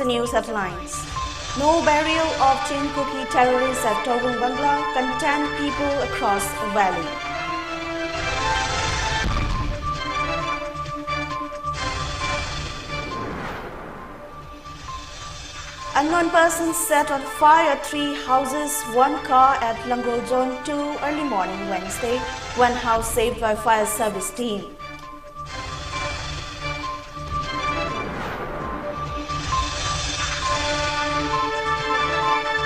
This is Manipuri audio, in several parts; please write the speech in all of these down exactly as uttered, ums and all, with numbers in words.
News headlines. No burial of Chin Kuki terrorists at Torbung Bangla, content people across valley. Unknown persons set on fire three houses, one car at Langol Zone two early morning Wednesday. One house saved by fire service team.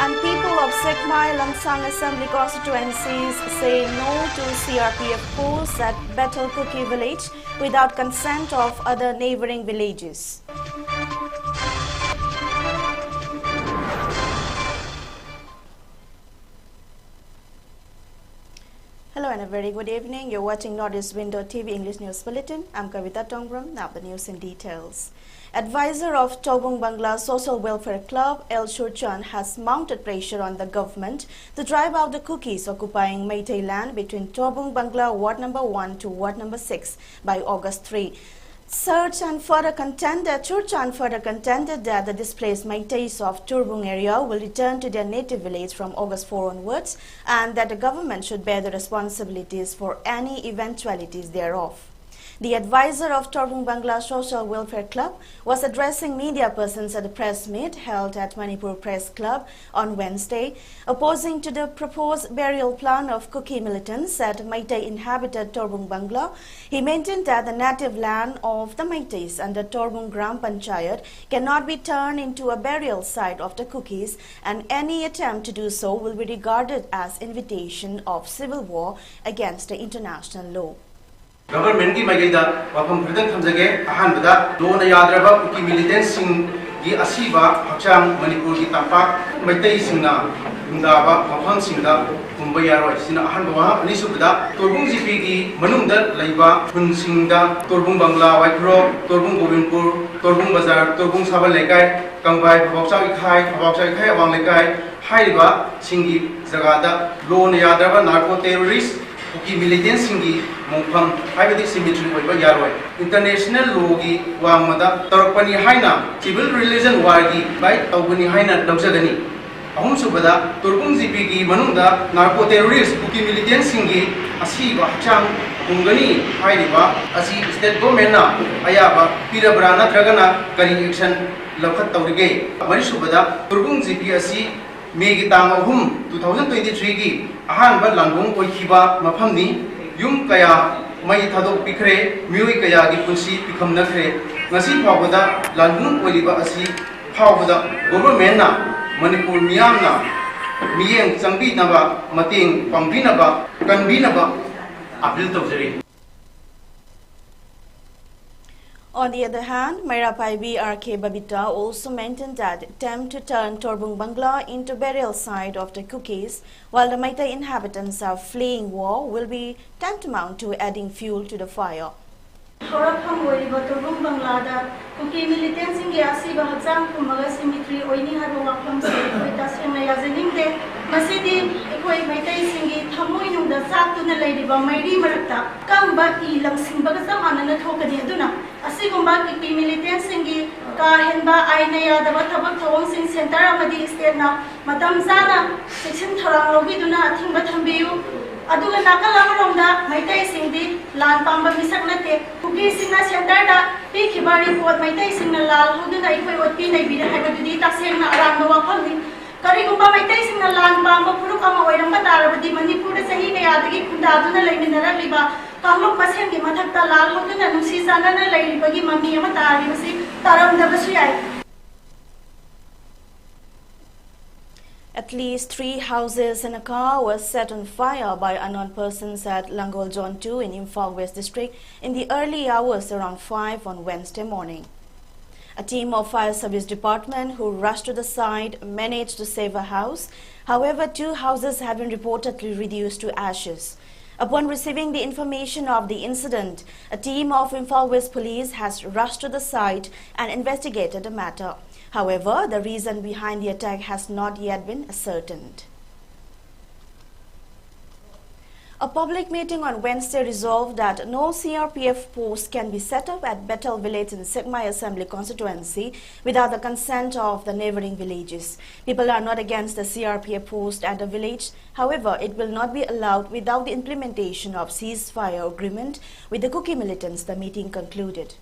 And people of Sekmai Lamsang Assembly constituencies say no to C R P F posts at Bethel Kuki village without consent of other neighboring villages. Hello and a very good evening. You're watching Northeast Window T V English News Bulletin. I'm Kavita Tongbrum. Now the news in details. Advisor of Torbung Bangla Social Welfare Club, L Shurchan, has mounted pressure on the government to drive out the Kukis occupying Meitei land between Torbung Bangla Ward number one to Ward number six by August three. Search and further contended, Churchan further contended that the displaced Meiteis of Torbung area will return to their native village from August four onwards and that the government should bear the responsibilities for any eventualities thereof. The advisor of Torbung Bangla Social Welfare Club was addressing media persons at a press meet held at Manipur Press Club on Wednesday, opposing to the proposed burial plan of Kuki militants at Meitei inhabited Torbung Bangla. He maintained that the native land of the Meiteis under Torbung Gram Panchayat cannot be turned into a burial site of the Kukis, and any attempt to do so will be regarded as invitation of civil war against the international law. ꯒꯚꯔꯟꯃꯦꯟꯠꯀꯤ ꯃꯥꯏꯀꯩꯗ ꯋꯥꯐꯝ ꯈꯔꯗꯪ ꯊꯝꯖꯒꯦ꯫ ꯑꯍꯥꯟꯕꯗ, ꯂꯣꯅ ꯌꯥꯗ꯭ꯔꯕ ꯀꯨꯀꯤ ꯃꯤꯂꯤꯇꯦꯟꯠꯁꯤꯡꯒꯤ ꯑꯁꯤꯕ ꯍꯛꯆꯥꯡ ꯃꯅꯤꯄꯨꯔꯒꯤ ꯇꯝꯄꯥꯛ ꯃꯩꯇꯩꯁꯤꯡꯅ ꯈꯨꯟꯗꯥꯕ ꯃꯐꯝꯁꯤꯡꯗ ꯐꯨꯝꯕ ꯌꯥꯔꯣꯏ꯫ ꯁꯤꯅ ꯑꯍꯥꯟꯕ ꯋꯥꯍꯪ꯫ ꯑꯅꯤꯁꯨꯕꯗ, ꯇꯣꯔꯕꯨꯡ ꯖꯤꯄꯤꯒꯤ ꯃꯅꯨꯡꯗ ꯂꯩꯕ ꯈꯨꯟꯁꯤꯡꯗ ꯇꯣꯔꯕꯨꯡ ꯕꯪꯒ꯭ꯂꯥ, ꯋꯥꯏꯈꯨꯔꯣꯛ, ꯇꯣꯔꯕꯨꯡ ꯒꯣꯕꯤꯟꯄꯨꯔ, ꯇꯣꯔꯕꯨꯡ ꯕꯖꯥꯔ, ꯇꯣꯔꯕꯨꯡ ꯁꯥꯕꯜ ꯂꯩꯀꯥꯏ, ꯀꯪꯕꯥꯏ, ꯐꯕꯥꯎꯆꯥꯎ ꯏꯈꯥꯏ, ꯐꯕꯥꯎꯆꯥꯎ ꯏꯈꯥꯏ ꯑꯋꯥꯡ ꯂꯩꯀꯥꯏ ꯍꯥꯏꯔꯤꯕꯁꯤꯡꯒꯤ ꯖꯒꯥꯗ ꯂꯣꯅ ꯌꯥꯗ꯭ꯔꯕ ꯅꯥꯔꯀꯣ ꯇꯦꯔꯣꯔꯤꯁ ꯀꯨꯀꯤ ꯃꯤꯂꯤꯇꯦꯟꯁꯤꯡꯒꯤ ꯃꯣꯡꯐꯝ ꯍꯥꯏꯕꯗꯤ ꯁꯤꯃꯤꯇ꯭ꯔꯤ ꯑꯣꯏꯕ ꯌꯥꯔꯣꯏ꯫ ꯏꯟꯇꯔꯅꯦꯁꯅꯦꯜ ꯂꯣꯒꯤ ꯋꯥꯡꯃꯗ ꯇꯧꯔꯛꯄꯅꯤ ꯍꯥꯏꯅ ꯁꯤꯚꯤꯜ ꯔꯤꯂꯤꯖꯟ ꯋꯥꯔꯒꯤ ꯏꯟꯚꯥꯏꯠ ꯇꯧꯕꯅꯤ ꯍꯥꯏꯅ ꯂꯧꯖꯒꯅꯤ꯫ ꯑꯍꯨꯝꯁꯨꯕꯗ, ꯇꯣꯔꯕꯨꯡ ꯖꯤꯄꯤꯒꯤ ꯃꯅꯨꯡꯗ ꯅꯥꯔꯀꯣ ꯇꯦꯔꯣꯔꯤꯁ ꯀꯨꯀꯤ ꯃꯤꯂꯤꯇꯦꯟꯁꯤꯡꯒꯤ ꯑꯁꯤꯕ ꯍꯛꯆꯥꯡ ꯐꯨꯝꯒꯅꯤ ꯍꯥꯏꯔꯤꯕ ꯑꯁꯤ ꯁ꯭ꯇꯦꯠ ꯒꯣꯔꯃꯦꯟꯅ ꯑꯌꯥꯕ ꯄꯤꯔꯕ꯭ꯔꯥ ꯅꯠꯇ꯭ꯔꯒꯅ ꯀꯔꯤ ꯑꯦꯛꯁꯟ ꯂꯧꯈꯠꯇꯧꯔꯤꯒꯦ? ꯃꯔꯤꯁꯨꯕꯗ, ꯇꯣꯔꯕꯨꯡ ꯖꯤꯄꯤ ꯑꯁꯤ ꯃꯦꯒꯤ ꯇꯥꯡ ꯑꯍꯨꯝ, two thousand twenty-threeꯒꯤ ꯑꯍꯥꯟꯕ ꯂꯥꯟꯕꯨꯡ ꯑꯣꯏꯈꯤꯕ ꯃꯐꯝꯅꯤ꯫ ꯌꯨꯝ ꯀꯌꯥ ꯃꯩ ꯊꯥꯗꯣꯛꯄꯤꯈ꯭ꯔꯦ, ꯃꯤꯑꯣꯏ ꯀꯌꯥꯒꯤ ꯄꯨꯟꯁꯤ ꯄꯤꯈꯝꯅꯈ꯭ꯔꯦ꯫ ꯉꯁꯤ ꯐꯥꯎꯕꯗ ꯂꯥꯟꯕꯨꯡ ꯑꯣꯏꯔꯤꯕ ꯑꯁꯤ ꯐꯥꯎꯕꯗ ꯒꯣꯚꯔꯃꯦꯟꯅ ꯃꯅꯤꯄꯨꯔ ꯃꯤꯌꯥꯝꯅ ꯃꯤꯠꯌꯦꯡ ꯆꯪꯕꯤꯅꯕ, ꯃꯇꯦꯡ ꯄꯥꯡꯕꯤꯅꯕ, ꯀꯟꯕꯤꯅꯕ ꯑꯄꯤꯜ ꯇꯧꯖꯔꯤ꯫ On the other hand, Meira Paibi R K Babita also maintained that attempt to turn Torbung Bangla into burial site of the Kukis while the Meitei inhabitants are fleeing war will be tantamount to adding fuel to the fire. ꯍꯧꯔꯛꯐꯝ ꯑꯣꯏꯔꯤꯕ ꯇꯣꯔꯕꯨꯡ ꯕꯪꯂꯥꯗ ꯀꯨꯀꯤ ꯃꯤꯂꯤꯇꯦꯟꯁꯤꯡꯒꯤ ꯑꯁꯤꯕ ꯍꯛꯆꯥꯡ ꯐꯨꯝꯃꯒ ꯁꯤꯃꯤꯇ꯭ꯔꯤ ꯑꯣꯏꯅꯤ ꯍꯥꯏꯕ ꯋꯥꯐꯝꯁꯦ ꯑꯩꯈꯣꯏ ꯇꯁꯦꯡꯅ ꯌꯥꯖꯅꯤꯡꯗꯦ꯫ ꯃꯁꯤꯗꯤ ꯑꯩꯈꯣꯏ ꯃꯩꯇꯩꯁꯤꯡꯒꯤ ꯊꯃꯣꯏꯅꯨꯡꯗ ꯆꯥꯛꯇꯨꯅ ꯂꯩꯔꯤꯕ ꯃꯩꯔꯤ ꯃꯔꯛꯇ ꯀꯪꯕ ꯏ ꯂꯪꯁꯤꯟꯕꯒ ꯆꯞ ꯃꯥꯟꯅꯅ ꯊꯣꯛꯀꯅꯤ꯫ ꯑꯗꯨꯅ ꯑꯁꯤꯒꯨꯝꯕ ꯀꯨꯀꯤ ꯃꯤꯂꯤꯇꯦꯟꯁꯤꯡꯒꯤ ꯀꯥ ꯍꯦꯟꯕ ꯑꯥꯏꯟꯅ ꯌꯥꯗꯕ ꯊꯕꯛ ꯊꯧꯑꯣꯡꯁꯤꯡ ꯁꯦꯟꯇꯔ ꯑꯃꯗꯤ ꯁ꯭ꯇꯦꯠꯅ ꯃꯇꯝ ꯆꯥꯅ ꯆꯦꯛꯁꯤꯟ ꯊꯧꯔꯥꯡ ꯂꯧꯕꯤꯗꯨꯅ ꯑꯊꯤꯡꯕ ꯊꯝꯕꯤꯌꯨ꯫ ꯑꯗꯨꯒ ꯅꯥꯀꯜ ꯑꯃꯔꯣꯝꯗ ꯃꯩꯇꯩꯁꯤꯡꯗꯤ ꯂꯥꯟ ꯄꯥꯝꯕ ꯃꯤꯁꯛ ꯅꯠꯇꯦ꯫ ꯀꯨꯀꯤꯁꯤꯡꯅ ꯁꯦꯟꯇꯔꯗ ꯄꯤꯈꯤꯕ ꯔꯤꯄꯣꯔꯠ ꯃꯩꯇꯩꯁꯤꯡꯅ ꯂꯥꯜꯍꯧꯗꯨꯅ ꯑꯩꯈꯣꯏ ꯑꯣꯠꯄꯤ ꯅꯩꯕꯤꯔꯦ ꯍꯥꯏꯕꯗꯨꯗꯤ ꯇꯁꯦꯡꯅ ꯑꯔꯥꯟꯕ ꯋꯥꯐꯝꯅꯤ꯫ ꯀꯔꯤꯒꯨꯝꯕ ꯃꯩꯇꯩꯁꯤꯡꯅ ꯂꯥꯟ ꯄꯥꯝꯕ ꯐꯨꯔꯨꯞ ꯑꯃ ꯑꯣꯏꯔꯝꯕ ꯇꯥꯔꯕꯗꯤ ꯃꯅꯤꯄꯨꯔꯗ ꯆꯍꯤ ꯀꯌꯥꯗꯒꯤ ꯈꯨꯟꯗꯥꯗꯨꯅ ꯂꯩꯃꯤꯟꯅꯔꯛꯂꯤꯕ ꯀꯥꯡꯂꯨꯞ ꯃꯁꯦꯟꯒꯤ ꯃꯊꯛꯇ ꯂꯥꯜꯍꯧꯗꯨꯅ ꯅꯨꯡꯁꯤ ꯆꯥꯟꯅꯅ ꯂꯩꯔꯤꯕꯒꯤ ꯃꯃꯤ ꯑꯃ ꯇꯥꯔꯤꯕꯁꯤ ꯇꯥꯔꯝꯗꯕꯁꯨ ꯌꯥꯏ꯫ At least three houses and a car were set on fire by unknown persons at Langol Zone two in Imphal West District in the early hours around five on Wednesday morning. A team of Fire Service Department who rushed to the site managed to save a house. However, two houses have been reportedly reduced to ashes. Upon receiving the information of the incident, a team of Imphal West Police has rushed to the site and investigated the matter. However, the reason behind the attack has not yet been ascertained. A public meeting on Wednesday resolved that no C R P F post can be set up at Bethel village in Sekmai Assembly constituency without the consent of the neighboring villages. People are not against the C R P F post at the village. However, it will not be allowed without the implementation of ceasefire agreement with the Kuki militants, the meeting concluded.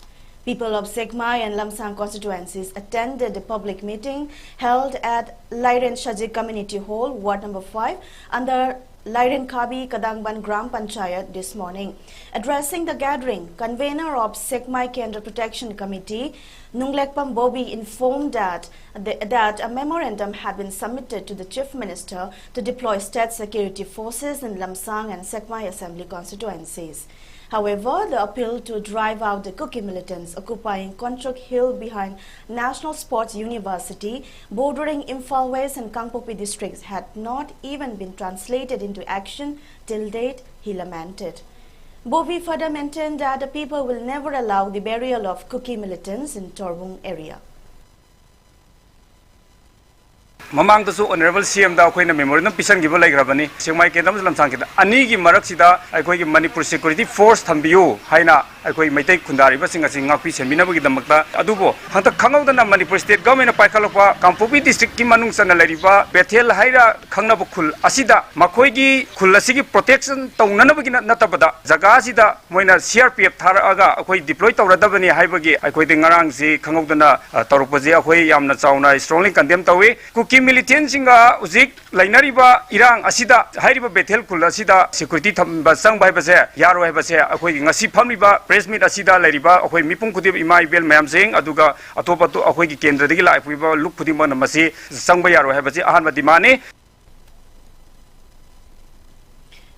People of Sekmai and Lamsang constituencies attended the public meeting held at Lairen Shajik Community Hall, Ward number five, under Lairen Kabi Kadangban Gram Panchayat this morning. Addressing the gathering, convener of Sekmai Kendra Protection Committee, Nunglekpam Bobi, informed that the, that a memorandum had been submitted to the Chief Minister to deploy state security forces in Lamsang and Sekmai Assembly constituencies. However, the appeal to drive out the Kuki militants occupying Kontruk Hill behind National Sports University, bordering Imphal West and Kangpokpi districts, had not even been translated into action till date, he lamented. Bobi further maintained that the people will never allow the burial of Kuki militants in Torbung area. ꯃꯃꯥꯡꯗꯁꯨ ꯑꯣꯅꯔꯦꯕꯜ ꯁꯤ ꯑꯦꯝꯗ ꯑꯩꯈꯣꯏꯅ ꯃꯦꯃꯣꯔꯦꯟꯗꯝ ꯄꯤꯁꯟꯈꯤꯕ ꯂꯩꯈ꯭ꯔꯕꯅꯤ꯫ ꯁꯦꯛꯃꯥꯏ ꯀꯦꯟꯗ꯭ꯔ ꯑꯃꯁꯨꯡ ꯂꯝꯁꯥꯡ ꯀꯦꯟꯗ꯭ꯔ ꯑꯅꯤꯒꯤ ꯃꯔꯛꯁꯤꯗ ꯑꯩꯈꯣꯏꯒꯤ ꯃꯅꯤꯄꯨꯔ ꯁꯦꯀ꯭ꯌꯨꯔꯤꯇꯤ ꯐꯣꯔꯁ ꯊꯝꯕꯤꯌꯨ ꯍꯥꯏꯅ ꯑꯩꯈꯣꯏ ꯃꯩꯇꯩ ꯈꯨꯟꯗꯥꯔꯤꯕꯁꯤꯡ ꯑꯁꯤ ꯉꯥꯛꯄꯤ ꯁꯦꯟꯕꯤꯅꯕꯒꯤꯗꯃꯛꯇ꯫ ꯑꯗꯨꯕꯨ ꯍꯟꯗꯛ ꯈꯪꯍꯧꯗꯅ ꯃꯅꯤꯄꯨꯔ ꯁ꯭ꯇꯦꯠ ꯒꯚꯔꯟꯃꯦꯟꯠꯅ ꯄꯥꯏꯈꯠꯂꯛꯄ ꯀꯥꯡꯄꯣꯛꯄꯤ ꯗꯤꯁꯇ꯭ꯔꯤꯛꯀꯤ ꯃꯅꯨꯡ ꯆꯟꯅ ꯂꯩꯔꯤꯕ ꯕꯦꯊꯦꯜ ꯍꯥꯏꯔ ꯈꯪꯅꯕ ꯈꯨꯜ ꯑꯁꯤꯗ ꯃꯈꯣꯏꯒꯤ ꯈꯨꯜ ꯑꯁꯤꯒꯤ ꯄ꯭ꯔꯣꯇꯦꯛꯁꯟ ꯇꯧꯅꯅꯕꯒꯤ ꯅꯠ-, ꯅꯠꯇꯕꯗ ꯖꯒꯥ ꯑꯁꯤꯗ ꯃꯣꯏꯅ ꯁꯤ ꯑꯥꯔ ꯄꯤ ꯑꯦꯐ ꯊꯥꯔꯛꯑꯒ ꯑꯩꯈꯣꯏ ꯗꯤꯄ꯭ꯂꯣꯏ ꯇꯧꯔꯗꯕꯅꯤ ꯍꯥꯏꯕꯒꯤ ꯑꯩꯈꯣꯏꯗꯤ ꯉꯔꯥꯡꯁꯤ ꯈꯪꯍꯧꯗꯅ, ꯑ, ꯇꯧꯔꯛꯄꯁꯤ ꯑꯩꯈꯣꯏ ꯌꯥꯝꯅ ꯆꯥꯎꯅ strongly condemn ꯇꯧꯏ꯫ ꯀꯨꯀꯤ ꯃꯤꯂꯤꯇꯦꯟꯁꯤꯡꯒ ꯍꯧꯖꯤꯛ ꯂꯩꯅꯔꯤꯕ ꯏꯔꯥꯡ ꯑꯁꯤꯗ ꯍꯥꯏꯔꯤꯕ ꯕꯦꯊꯦꯜ ꯈꯨꯜ ꯑꯁꯤꯗ ꯁꯦꯀ꯭ꯌꯨꯔꯤꯇꯤ ꯊꯝꯕ ꯆꯪꯕ ꯍꯥꯏꯕꯁꯦ ꯌꯥꯔꯣꯏ ꯍꯥꯏꯕꯁꯦ ꯑꯩꯈꯣꯏꯒꯤ ꯉꯁꯤ ꯐꯝꯂꯤꯕ ꯄ꯭ꯔꯦꯁ ꯃꯤꯠ ꯑꯁꯤꯗ ꯂꯩꯔꯤꯕ ꯑꯩꯈꯣꯏ ꯃꯤꯄꯨꯝ ꯈꯨꯗꯤꯡꯃꯛ, ꯏꯃꯥ ꯏꯕꯦꯜ ꯃꯌꯥꯝꯁꯤꯡ, ꯑꯗꯨꯒ ꯑꯇꯣꯞ ꯑꯇꯣꯞ ꯑꯩꯈꯣꯏꯒꯤ ꯀꯦꯟꯗ꯭ꯔꯗꯒꯤ ꯂꯥꯛꯄꯤꯕ ꯂꯨꯞ ꯈꯨꯗꯤꯡꯃꯛꯅ ꯃꯁꯤ ꯆꯪꯕ ꯌꯥꯔꯣꯏ ꯍꯥꯏꯕꯁꯤ ꯑꯍꯥꯟꯕ ꯗꯤꯃꯥꯟꯅꯤ꯫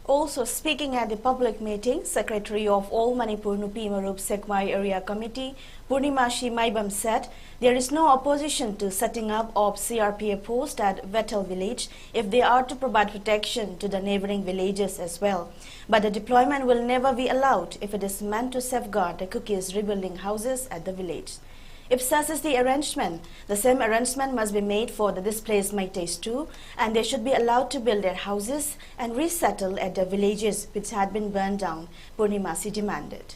Also speaking at the public meeting, Secretary of All Manipur Nupi Marup Sekmai Area Committee, Purnima Shi Maibam, said there is no opposition to setting up of C R P F post at Bethel village if they are to provide protection to the neighboring villages as well. But the deployment will never be allowed if it is meant to safeguard the Kukis rebuilding houses at the village. If such is the arrangement, the same arrangement must be made for the displaced Meiteis too, and they should be allowed to build their houses and resettle at their villages which had been burned down, Purnima C demanded.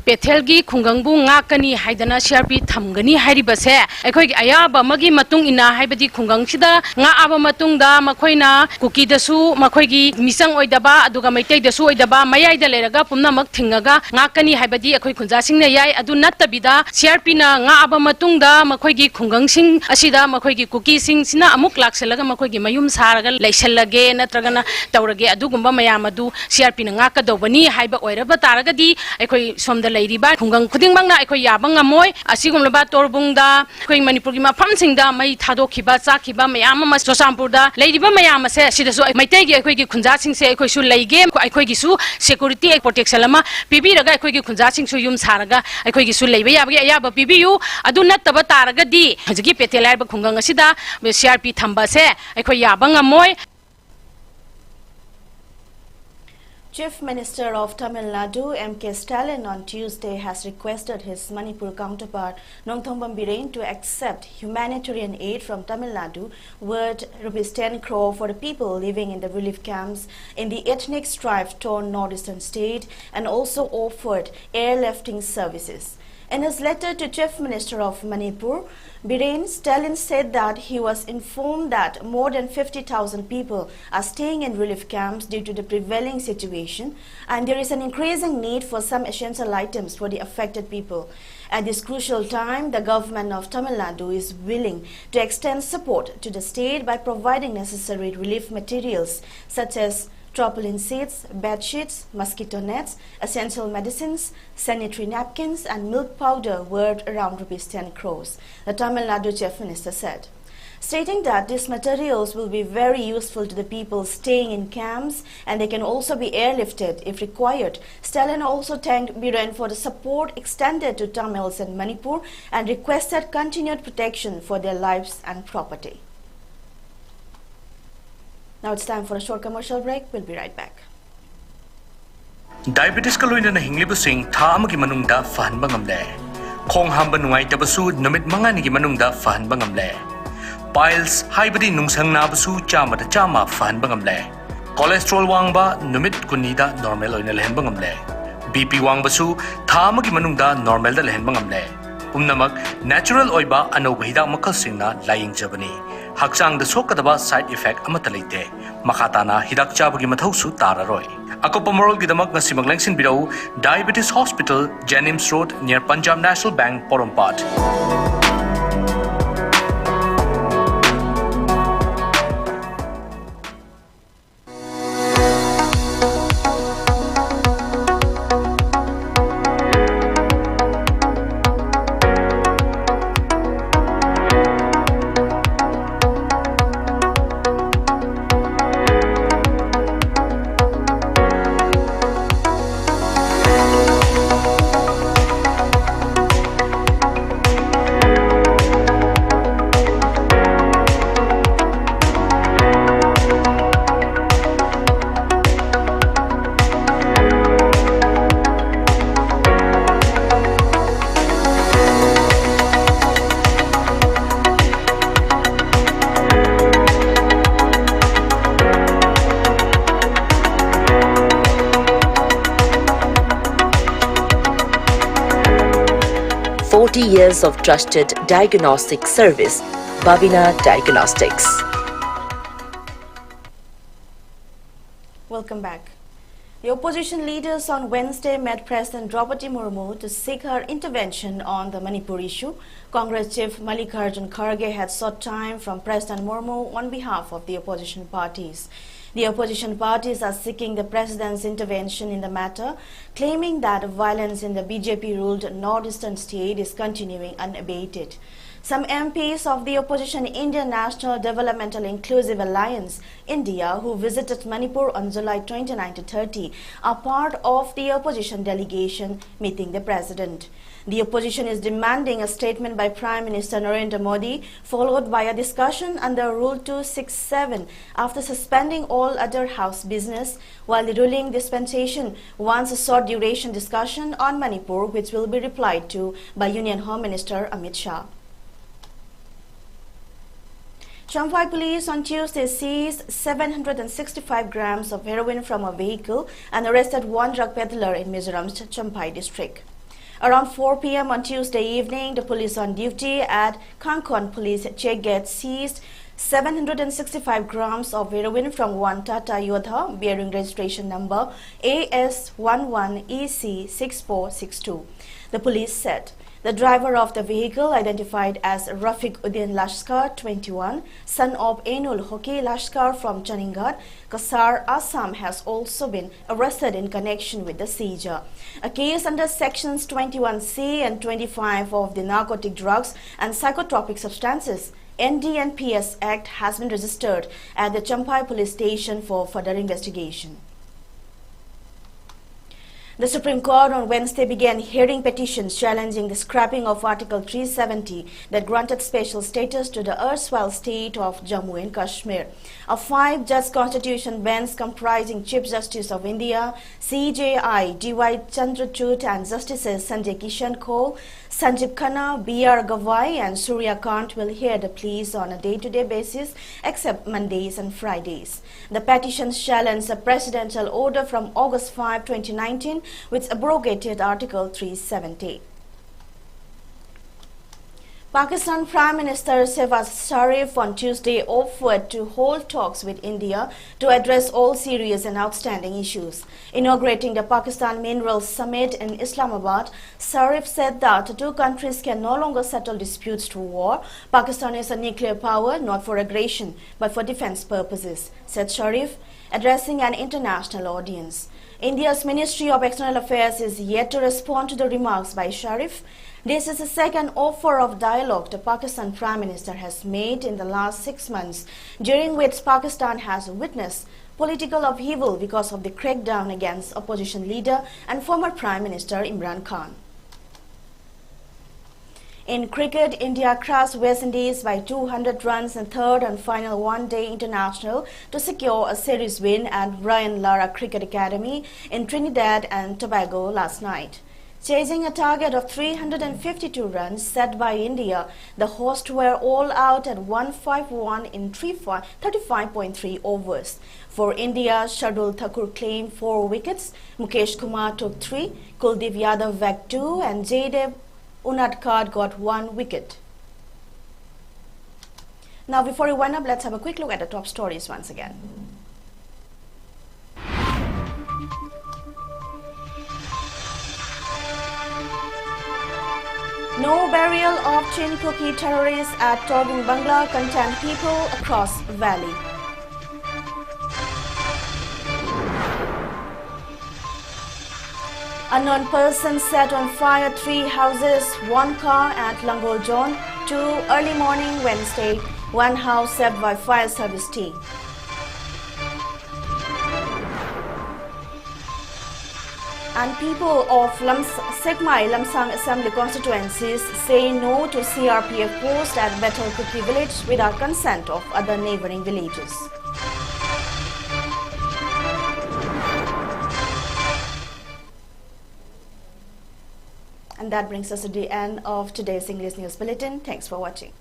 ꯄꯦꯊꯦꯜꯒꯤ ꯈꯨꯡꯒꯪꯕꯨ ꯉꯥꯛꯀꯅꯤ ꯍꯥꯏꯗꯅ ꯁꯤ ꯑꯥꯔ ꯄꯤ ꯊꯝꯒꯅꯤ ꯍꯥꯏꯔꯤꯕꯁꯦ ꯑꯩꯈꯣꯏꯒꯤ ꯑꯌꯥꯕ ꯑꯃꯒꯤ ꯃꯇꯨꯡ ꯏꯟꯅ, ꯍꯥꯏꯕꯗꯤ ꯈꯨꯡꯒꯪꯁꯤꯗ ꯉꯥꯛꯑꯕ ꯃꯇꯨꯡꯗ ꯃꯈꯣꯏꯅ ꯀꯨꯀꯤꯗꯁꯨ ꯃꯈꯣꯏꯒꯤ ꯃꯤꯆꯪ ꯑꯣꯏꯗꯕ, ꯑꯗꯨꯒ ꯃꯩꯇꯩꯗꯁꯨ ꯑꯣꯏꯗꯕ, ꯃꯌꯥꯏꯗ ꯂꯩꯔꯒ ꯄꯨꯝꯅꯃꯛ ꯊꯤꯡꯉꯒ ꯉꯥꯛꯀꯅꯤ ꯍꯥꯏꯕꯗꯤ ꯑꯩꯈꯣꯏ ꯈꯨꯟꯖꯥꯁꯤꯡꯅ ꯌꯥꯏ꯫ ꯑꯗꯨ ꯅꯠꯇꯕꯤꯗ ꯁꯤ ꯑꯥꯔ ꯄꯤꯅ ꯉꯥꯛꯑꯕ ꯃꯇꯨꯡꯗ ꯃꯈꯣꯏꯒꯤ ꯈꯨꯡꯒꯪꯁꯤꯡ ꯑꯁꯤꯗ ꯃꯈꯣꯏꯒꯤ ꯀꯨꯀꯤꯁꯤꯡꯁꯤꯅ ꯑꯃꯨꯛ ꯂꯥꯛꯁꯜꯂꯒ ꯃꯈꯣꯏꯒꯤ ꯃꯌꯨꯝ ꯁꯥꯔꯒ ꯂꯩꯁꯜꯂꯒꯦ ꯅꯠꯇ꯭ꯔꯒꯅ ꯇꯧꯔꯒꯦ, ꯑꯗꯨꯒꯨꯝꯕ ꯃꯌꯥꯝ ꯑꯗꯨ ꯁꯤ ꯑꯥꯔ ꯄꯤꯅ ꯉꯥꯛꯀꯗꯧꯕꯅꯤ ꯍꯥꯏꯕ ꯑꯣꯏꯔꯕ ꯇꯥꯔꯒꯗꯤ ꯑꯩꯈꯣꯏ ꯁꯣꯝꯗ ꯂꯩꯔꯤꯕ ꯈꯨꯡꯒꯪ ꯈꯨꯗꯤꯡꯃꯛꯅ ꯑꯩꯈꯣꯏ ꯌꯥꯕ ꯉꯝꯃꯣꯏ꯫ ꯑꯁꯤꯒꯨꯝꯂꯕ ꯇꯣꯔꯕꯨꯡꯗ, ꯑꯩꯈꯣꯏ ꯃꯅꯤꯄꯨꯔꯒꯤ ꯃꯐꯝꯁꯤꯡꯗ ꯃꯩ ꯊꯥꯗꯣꯛꯈꯤꯕ, ꯆꯥꯛꯈꯤꯕ ꯃꯌꯥꯝ ꯑꯃ ꯆꯨꯔꯆꯥꯟꯄꯨꯔꯗ ꯂꯩꯔꯤꯕ ꯃꯌꯥꯝ ꯑꯁꯦ, ꯁꯤꯗꯁꯨ ꯃꯩꯇꯩꯒꯤ ꯑꯩꯈꯣꯏꯒꯤ ꯈꯨꯟꯖꯥꯁꯤꯡꯁꯦ ꯑꯩꯈꯣꯏꯁꯨ ꯂꯩꯒꯦ, ꯑꯩꯈꯣꯏꯒꯤꯁꯨ security protection ꯑꯃ ꯄꯤꯕꯤꯔꯒ ꯑꯩꯈꯣꯏꯒꯤ ꯈꯨꯟꯖꯥꯁꯤꯡꯁꯨ ꯌꯨꯝ ꯁꯥꯔꯒ ꯑꯩꯈꯣꯏꯒꯤꯁꯨ ꯂꯩꯕ ꯌꯥꯕꯒꯤ ꯑꯌꯥꯕ ꯄꯤꯕꯤꯌꯨ꯫ ꯑꯗꯨ ꯅꯠꯇꯕ ꯇꯥꯔꯒꯗꯤ ꯍꯧꯖꯤꯛꯀꯤ ꯄꯦꯊꯦꯜ ꯍꯥꯏꯔꯤꯕ ꯈꯨꯡꯒꯪ ꯑꯁꯤꯗ ꯁꯤ ꯑꯥꯔ ꯄꯤ ꯊꯝꯕ ꯑꯁꯦ ꯑꯩꯈꯣꯏ ꯌꯥꯕ ꯉꯝꯃꯣꯏ꯫ Chief Minister of Tamil Nadu, M K Stalin, on Tuesday has requested his Manipur counterpart, Nongthombam Biren, to accept humanitarian aid from Tamil Nadu worth rupees ten crore for the people living in the relief camps in the ethnic strife-torn northeastern state and also offered airlifting services. In his letter to Chief Minister of Manipur, Biren, Stalin said that he was informed that more than fifty thousand people are staying in relief camps due to the prevailing situation, and there is an increasing need for some essential items for the affected people. At this crucial time, the government of Tamil Nadu is willing to extend support to the state by providing necessary relief materials such as tarpaulin sheets, bed sheets, mosquito nets, essential medicines, sanitary napkins and milk powder worth around rupees ten crores, the Tamil Nadu Chief Minister said, stating that these materials will be very useful to the people staying in camps and they can also be airlifted if required. Stalin also thanked Biren for the support extended to Tamils in Manipur and requested continued protection for their lives and property. Now it's time for a short commercial break. We'll be right back. ꯗꯥꯏꯕꯦꯇꯤꯁꯀ ꯂꯣꯏꯅꯅ ꯍꯤꯡꯂꯤꯕꯁꯤꯡ ꯊꯥ ꯑꯃꯒꯤ ꯃꯅꯨꯡꯗ ꯐꯍꯟꯕ ꯉꯝꯂꯦ꯫ ꯈꯣꯡ ꯍꯥꯝꯕ ꯅꯨꯡꯉꯥꯏꯇꯕꯁꯨ ꯅꯨꯃꯤꯠ ꯃꯉꯥꯅꯤꯒꯤ ꯃꯅꯨꯡꯗ ꯐꯍꯟꯕ ꯉꯝꯂꯦ꯫ ꯄꯥꯏꯜꯁ ꯍꯥꯏꯕꯗꯤ ꯅꯨꯡꯁꯪ ꯅꯥꯕꯁꯨ ꯆꯥꯝꯃꯗ ꯆꯥꯝꯃ ꯐꯍꯟꯕ ꯉꯝꯂꯦ꯫ ꯀꯣꯂꯦꯁꯇ꯭ꯔꯣꯜ ꯋꯥꯡꯕ ꯅꯨꯃꯤꯠ ꯀꯨꯟꯅꯤꯗ ꯅꯣꯔꯃꯦꯜ ꯑꯣꯏꯅ ꯂꯩꯍꯟꯕ ꯉꯝꯂꯦ꯫ ꯕꯤ ꯄꯤ ꯋꯥꯡꯕꯁꯨ ꯊꯥ ꯑꯃꯒꯤ ꯃꯅꯨꯡꯗ ꯅꯣꯔꯃꯦꯜꯗ ꯂꯩꯍꯟꯕ ꯉꯝꯂꯦ꯫ ꯄꯨꯝꯅꯃꯛ ꯅꯦꯆꯔꯦꯜ ꯑꯣꯏꯕ ꯑꯅꯧꯕ ꯍꯤꯗꯥꯛ ꯃꯈꯜꯁꯤꯡꯅ ꯂꯥꯌꯦꯡꯖꯕꯅꯤ꯫ ꯍꯛꯆꯥꯡꯗ ꯁꯣꯛꯀꯗꯕ ꯁꯥꯏꯗ ꯏꯐꯦꯛ ꯑꯃꯠꯇ ꯂꯩꯇꯦ꯫ ꯃꯈꯥ ꯇꯥꯅ ꯍꯤꯗꯥꯛ ꯆꯥꯕꯒꯤ ꯃꯊꯧꯁꯨ ꯇꯥꯔꯔꯣꯏ꯫ ꯑꯀꯨꯞꯄ ꯃꯔꯣꯜꯒꯤꯗꯃꯛ ꯉꯁꯤꯃꯛ ꯂꯦꯡꯁꯤꯟꯕꯤꯔꯛꯎ, Diabetes Hospital, Jenims Road, near Punjab National Bank, Porompat. Forty years of trusted diagnostic service, Babina Diagnostics. Welcome back. The opposition leaders on Wednesday met President Draupadi Murmu to seek her intervention on the Manipur issue. Congress chief Mallikarjun Kharge had sought time from President Murmu on behalf of the opposition parties. The opposition parties are seeking the president's intervention in the matter, claiming that violence in the B J P-ruled northeastern state is continuing unabated. Some M Ps of the opposition Indian National Developmental Inclusive Alliance, India, who visited Manipur on July twenty-nine to thirty, are part of the opposition delegation meeting the president. The opposition is demanding a statement by Prime Minister Narendra Modi, followed by a discussion under Rule two six seven, after suspending all other House business, while the ruling dispensation wants a short duration discussion on Manipur, which will be replied to by Union Home Minister Amit Shah. Champhai police on Tuesday seized seven hundred and sixty-five grams of heroin from a vehicle and arrested one drug peddler in Mizoram's Champhai district. Around four p m on Tuesday evening, the police on duty at Khangkhon police check gate seized seven hundred and sixty-five grams of heroin from one Tata Yodha bearing registration number A S one one E C six four six two. The police said the driver of the vehicle, identified as Rafiq Uddin Lashkar, twenty-one, son of Enul Hoki Lashkar from Chaninghat, Kasar, Assam, has also been arrested in connection with the seizure. A case under Sections twenty-one C and twenty-five of the Narcotic Drugs and Psychotropic Substances, N D N P S Act, has been registered at the Champhai Police Station for further investigation. The Supreme Court on Wednesday began hearing petitions challenging the scrapping of Article three seventy that granted special status to the erstwhile state of Jammu and Kashmir. A five-judge constitution bench comprising Chief Justice of India, C J I, D Y Chandrachud, and Justices Sanjay Kishan Kaul, Sanjib Khanna, B R Gavai, and Surya Kant will hear the pleas on a day-to-day basis, except Mondays and Fridays. The petitions challenge a presidential order from August five, twenty nineteen, which abrogated Article three seventy. Pakistan Prime Minister Shehbaz Sharif on Tuesday offered to hold talks with India to address all serious and outstanding issues. Inaugurating the Pakistan Minerals Summit in Islamabad, Sharif said that the two countries can no longer settle disputes through war. "Pakistan is a nuclear power, not for aggression, but for defense purposes," said Sharif, addressing an international audience. India's Ministry of External Affairs is yet to respond to the remarks by Sharif. This is the second offer of dialogue the Pakistan Prime Minister has made in the last six months, during which Pakistan has witnessed political upheaval because of the crackdown against opposition leader and former Prime Minister Imran Khan. In cricket, India crushed West Indies by two hundred runs in third and final one-day international to secure a series win at Brian Lara Cricket Academy in Trinidad and Tobago last night. Chasing a target of three hundred and fifty-two runs set by India, the hosts were all out at one five one in three fi-, thirty-five point three overs. For India, Shardul Thakur claimed four wickets, Mukesh Kumar took three, Kuldeep Yadav whacked two, and Jaydev Unadkat got one wicket. Now, before we wind up, let's have a quick look at the top stories once again. No burial of Chin Kuki terrorists at Torbung Bangla, content people across valley. Unknown person set on fire three houses, one car at Langol Zone, two early morning Wednesday, one house saved by fire service team. And people of Lams-, Sekmai Lamsang Assembly constituencies say no to C R P F post at Bethel Kuki village without consent of other neighboring villages. And that brings us to the end of today's English news bulletin. Thanks for watching.